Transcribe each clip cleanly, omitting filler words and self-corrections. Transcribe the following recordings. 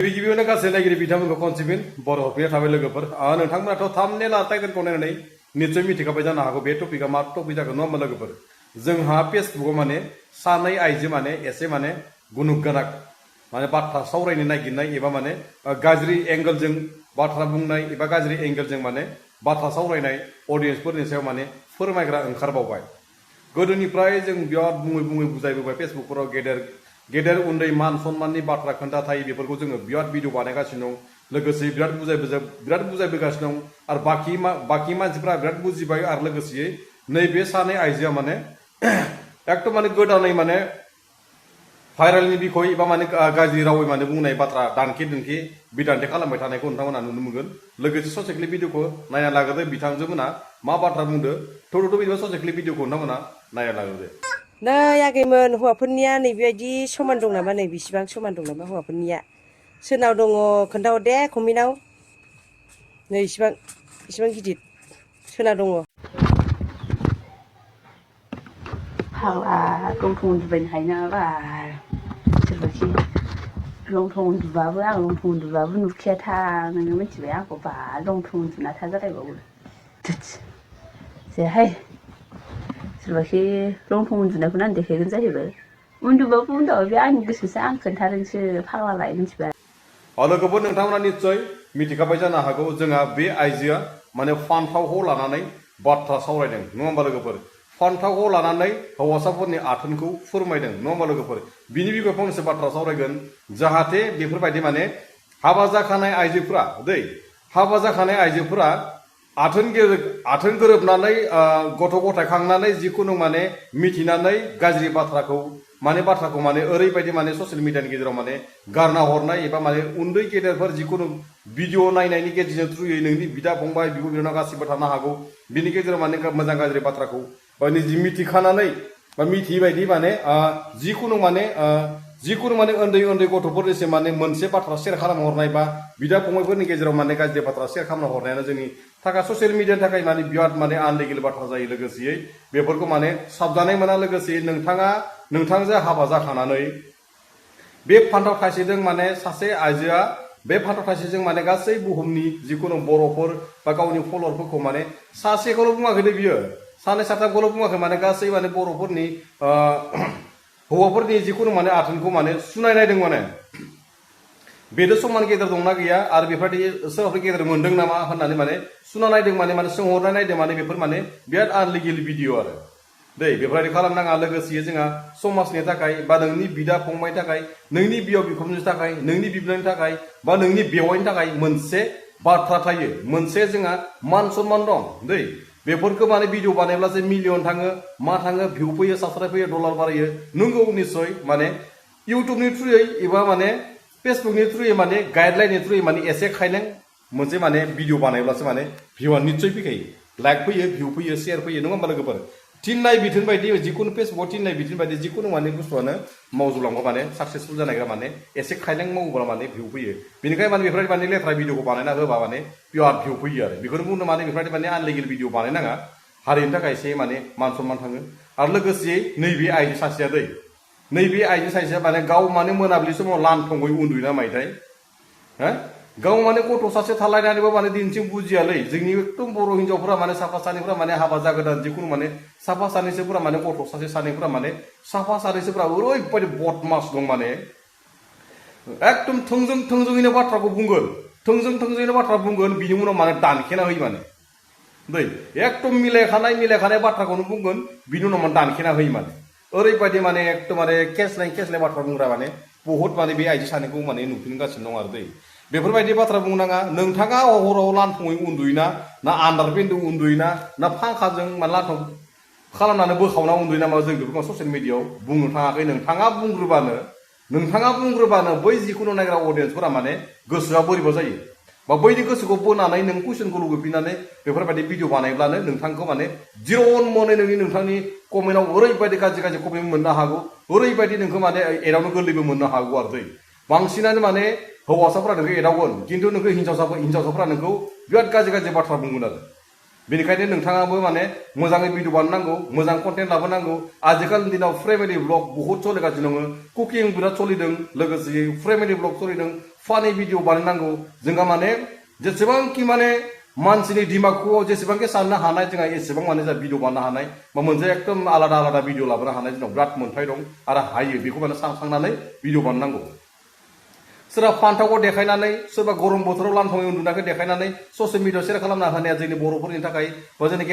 गिबियावनो गासै नायगिरि बिथांमोनखौ खनसेफिन बर' हफिया थाबाय लोगोफोर नोंथांमोनाथ' थामनेल टाइटेलखौ नायनानै निश्चय मिथिखाबाय जानो हागौ बे टपिकआ मा टपिक जागोन नङा होमबा लोगोफोर जोंहा फेसबुकआव माने सानै आइजो माने एसे माने गुनुग गोनां माने बाथ्रा सावरायनो नागिरनाय एबा माने गाज्रि एंगेलजों बाथ्रा बुंनाय एबा गाज्रि एंगेलजों माने बाथ्रा सावरायनाय अडियेन्सफोरनि सायाव माने फोरमायग्रा ओंखारबावबाय गोदोनिफ्राय जों बिराद बुङै बुङै बुजायबोबाय फेसबुकफोराव गेदेर उन्दै मान सन्माननि बाथ्रा खोन्थाथाय बेफोरखौ जोङो बिराद भिडिअ बानायगासिनो दं लोगोसे बिराद बुजायबोगासिनो दं आरो बाखि मानसिफ्रा बिराद बुजिबाय आरो लोगोसे नैबे सानै आइजोआ माने एकदम माने गोदानै माने भाइरेलनि बिखय एबा माने गाज्रि रावै माने बुंनाय बाथ्रा दानखे दुनखे बिदान्थे खालामबाय थानायखौ नोंथांमोना नुनो मोनगोन लोगोसे ससे क्लिप भिडिअखौ नायना लाग्रोदो बिथांजो मोना मा बाथ्रा बुंदो थौथ' बिदिबा ससे क्लिप भिडिअखौ नोंथांमोना नायना लाग्रोदो नै आगैमोन हौवाफोरनिया नैबेबायदि समान दं नामा नै बिसिबां समान दं नामा हौवाफोरनिया सोरनाव दङ खोन्थाहर दे कमेन्टआव नै इसिबां गिदिर सोरनाव दङ फाग्ला लंथं उन्दुबायनो हायो नामा सोरबाखि लंथं उन्दुबाबो आं लंथं उन्दुबाबो नुखायाथा नोङो मिथिबाय आंखौ बा लंथं उन्दुना था जालायबावो जेहाय सोरबाखि लंथं उन्दुनायखौनो आं देखायगोन जाहैबाय उन्दुबाबो बे आंनि गोसोसो आं खोन्थादोंसो फाग्लालाय मिथिबाय लोगोफोर नोंथांमोना निश्चय मिथिखाबाय जानो हागौ जोंहा बे आइजोआ माने फान्थावखौ लानानै बाथ्रा सावरायदों नङा होमबा लोगोफोर फान्थावखौ लानानै हौवासाफोरनि आथोनखौ फोरमायदों नङा होमबा लोगोफोर बिनि बिखय फंनैसो बाथ्रा सावरायगोन जाहाथे बेफोरबायदि माने हाबा जाखानाय आइजोफोरा आथोन गोरोबनानै गथ' गथाय खांनानै जिखुनु माने मिथिनानै गाज्रि बाथ्राखौ माने ओरैबायदि माने ससियेल मिडियानि गेजेराव माने गारना हरनाय एबा माने उन्दै गेदेरफोर जिखुनु भिडिअ नायनायनि गेजेरजों थ्रुयै नोंनि बिदा फंबाय बिब' बिनानाव गासिबो थानो हागौ बिनि गेजेराव माने मोजां गाज्रि बाथ्राखौ निजि मिथिखानानै बा मिथियै बायदि माने जिखुनु माने उन्दै गथ'फोरनिसिम माने मोनसे बाथ्रा शेयार खालामना हरनाय बा बिदा फंबायफोरनि गेजेराव माने गाज्रि बाथ्रा शेयार खालामना हरनायानो जोंनि थाखाय ससियेल मिडियानि थाखाय माने बिराद माने आनलिगेल बाथ्रा जायो लोगोसेयै बेफोरखौ माने साबजानाय मोना लोगोसे नोंथांजों हाबा जाखानानै बे फान्थाव थाइसेजों माने सासे आइजोआ बे फान्थाव थाइसेजों माने गासै बुहुमनि जिखुनु बर'फोर बा गावनि फल'रफोरखौ माने सासेखौल' बुङाखै दे बियो सानै साथामखौल' बुङाखै माने गासै माने बर'फोरनि हौवाफोरनि जिखुनु माने आथोनखौ माने सुनाय नायदों माने बेदो समान गेदेर दंना गैया आरो बेफोरबायदि सोरबाफोर गेदेर मोनदों नामा होननानै माने सुना नायदों माने सोंहरना नायदों माने बेफोर माने बिराद आनलिगेल भिडिअ आरो बेफोरबायदि खालामनाङा लोगोसे जोंहा समाजनि थाखाय बा नोंनि बिदा फंबायनि थाखाय नोंनि बिहाव बिखुनजोनि थाखाय नोंनि बिबोनांनि थाखाय बा नोंनि बेवाइनि थाखाय मोनसे बाथ्रा थायो मोनसे जोंहा मान सन्मान दं बेफोरखौ माने भिडिअ बानायब्लासो मिलियन थाङो मा थाङो भिउ फैयो साबस्क्राइब फैयो डलार बारायो नंगौ निस्सय माने इउटुबनि थ्रुयै एबा माने फेसबुकनि थ्रुयै माने गाइडलाइननि थ्रुयै माने एसे खायलें मोनसे माने भिडिअ बानायब्लासो माने भिउआ निस्सय फैखायो लाइक फैयो भिउ फैयो शेयार फैयो नङा होमबा लोगोफोर थिननाय बिथोन बायदि जिखुनु फेसबुकआव थिननाय बिथोन बायदि जिखुनु माने बुस्थुआनो मावजोबलांबा माने साक्सेसफुल जानायग्रा माने एसे खायलें मावोब्ला माने भिउ फैयो बेनिखायनो माने बेफोरबायदि माने लेथ्रा भिडिअखौ बानायना होबा माने बिराद भिउ फैयो आरो बेखौनो बुंनो माने बेफोरबायदि माने आनलिगेल भिडिअ बानायनाङा हारिनि थाखाय एसे माने मान सन्मान थाङो आरो लोगोसे नैबे आइजो सासेया माने गाव माने मोनाबिलि समाव लानथंगै उन्दुयोना मायथाय गाव माने गथ' सासे थालायनानैबो माने दिनैसिम बुजियालै जोंनि एकदम बर' हिन्जावफोरा माने साफा सानैफोरा माने हाबा जागोदान जिखुनु माने साफा सानैसोफोरा माने गथ' सासे सानैफोरा माने साफा सानैसोफोरा ओरैबायदि बदमास दं माने एकदम थोंजोङैनो बाथ्राखौ बुंगोन बिनि उनाव माने दानखेना होयो माने एकदम मिलायखानाय बाथ्राखौनो बुंगोन बिनि उनाव माने दानखेना होयो माने ओरैबायदि माने एकदम माने केसलाय बाथ्रा बुंग्रा माने बहुत माने बे आइजो सानैखौ माने नुफिनगासिनो दं आरो बेफोरबायदि बाथ्रा बुंनाङा नोंथाङा हराव लानथङै उन्दुयोना ना आन्दारपेन्टजों उन्दुयोना ना फांखाजों माने लानथं खालामनानै बोखावना उन्दुयो नामा जों बेफोरखौ ससियेल मिडियाआव बुंनो थाङाखै नोंथाङा बुंग्रोबानो बै जिखुनु नायग्रा अडियेन्सफोरा माने गोसोआ बोरैबा जायो बा बैनि गोसोखौ बोनानै नों कुइसनखौ लुबैफिननानै बेफोरबायदि भिडिअ बानायब्लानो नोंथांखौ माने जिर'न मनै नोंथांनि कमेन्टआव ओरैबायदि गाज्रि कमेन्ट मोननो हागौ ओरैबायदि नोंखौ माने एदावनो गोरलैबो मोननो हागौ आरो बांसिनानो माने हौवासाफोरा नोंखौ एदावगोन खिन्थु नोंखौ हिन्जावसाफोरा नोंखौ बिराद गाज्रि बाथ्रा बुंगोन आरो बेनिखायनो नोंथाङाबो माने मोजाङै भिडिअ बानायनांगौ मोजां कन्टेन्ट लाबोनांगौ आजिखालिनि दिनाव फेमिलि ब्लग बहुत सोलिगासिनो दङ कुकिं बिराद सोलिदों लोगोसे फेमिलि ब्लग सोलिदों फानि भिडिअ बानायनांगौ जोंहा माने जेसेबांखि माने मानसिनि दिमागखौ जेसेबांखि साननो हानाय जोंहा एसेबां माने जा भिडिअ बानायनो हानाय बा मोनसे एकदम आलादा आलादा भिडिअ लाबोनो हानाय जोंनाव बिराद मोन्थाय दं आरो हायो बेखौ माने सानखांनानै भिडिअ बानायनांगौ सोरबा फान्थावखौ देखायनानै सोरबा गरम बोथोराव लान्थङै उन्दुनायखौ देखायनानै ससियेल मिडियाआव शेयार खालामना होनाया जोंनि बर'फोरनि थाखाय बा जोंनि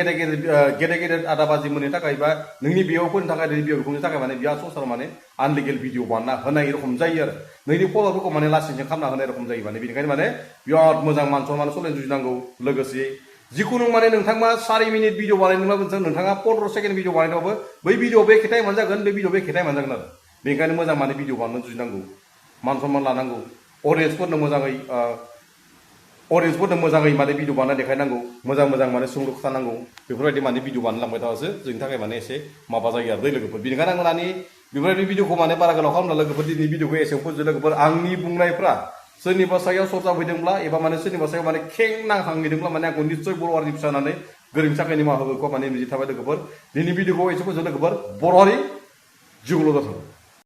गेदेर आदाबाजिमोननि थाखाय बा नोंनि बिहावफोरनि थाखाय नोंनि बिहावफोरनि थाखाय माने बिहा संसाराव माने आनलिगेल भिडिअ बानायना होनाय रखम जायो आरो नोंनि फल'फोरखौ माने लासिंसिं खालामना होनाय रखम जायो माने बेनिखायनो माने बिराद मोजां मान सनमान सलायनो जुजिनांगौ लोगोसे जिखुनु माने नोंथाङा 4 मिनिट भिडिअ बानायनोब्लाबो नोंथाङा 15 सेकेन्ड भिडिअ बानायनोबाबो बै भिडिअ बे खेथाय मोनजागोन बे भिडिअ बे खेथाय मोनजागोन आरो बेनिखायनो मोजां माने भिडिअ बानायनो जुजिनांगौ मान सनमान लानांगौ अडियेन्सफोरनो मोजाङै माने भिडिअ बानायना देखायनांगौ मोजां माने सोंलु खोथानांगौ बेफोरबायदि माने भिडिअ बानायलांबाय थाबासो जोंनि थाखाय माने एसे माबा जायो आरो दै लोगोफोर बेनिखायनो आं दानि बेफोरबायदि भिडिअखौ माने बारा गोलाव खालामना लोगोफोर दिनै भिडिअखौ एसेयाव फोजोब लोगोफोर आंनि बुंनायफ्रा सोरनिबा सायाव सरजा फैदोंब्ला एबा माने सोरनिबा सायाव माने खें नांखांहैदोंब्ला माने आंखौ निस्सय बर' हारिनि फिसा होननानै गोरोन्थि थाखाय निमाहा होगोनखौ माने मिजि थाबाय लोगोफोर दिनै भिडिअखौ एसे फोजोब लोगोफोर बर' हारि जिउल' जाथों।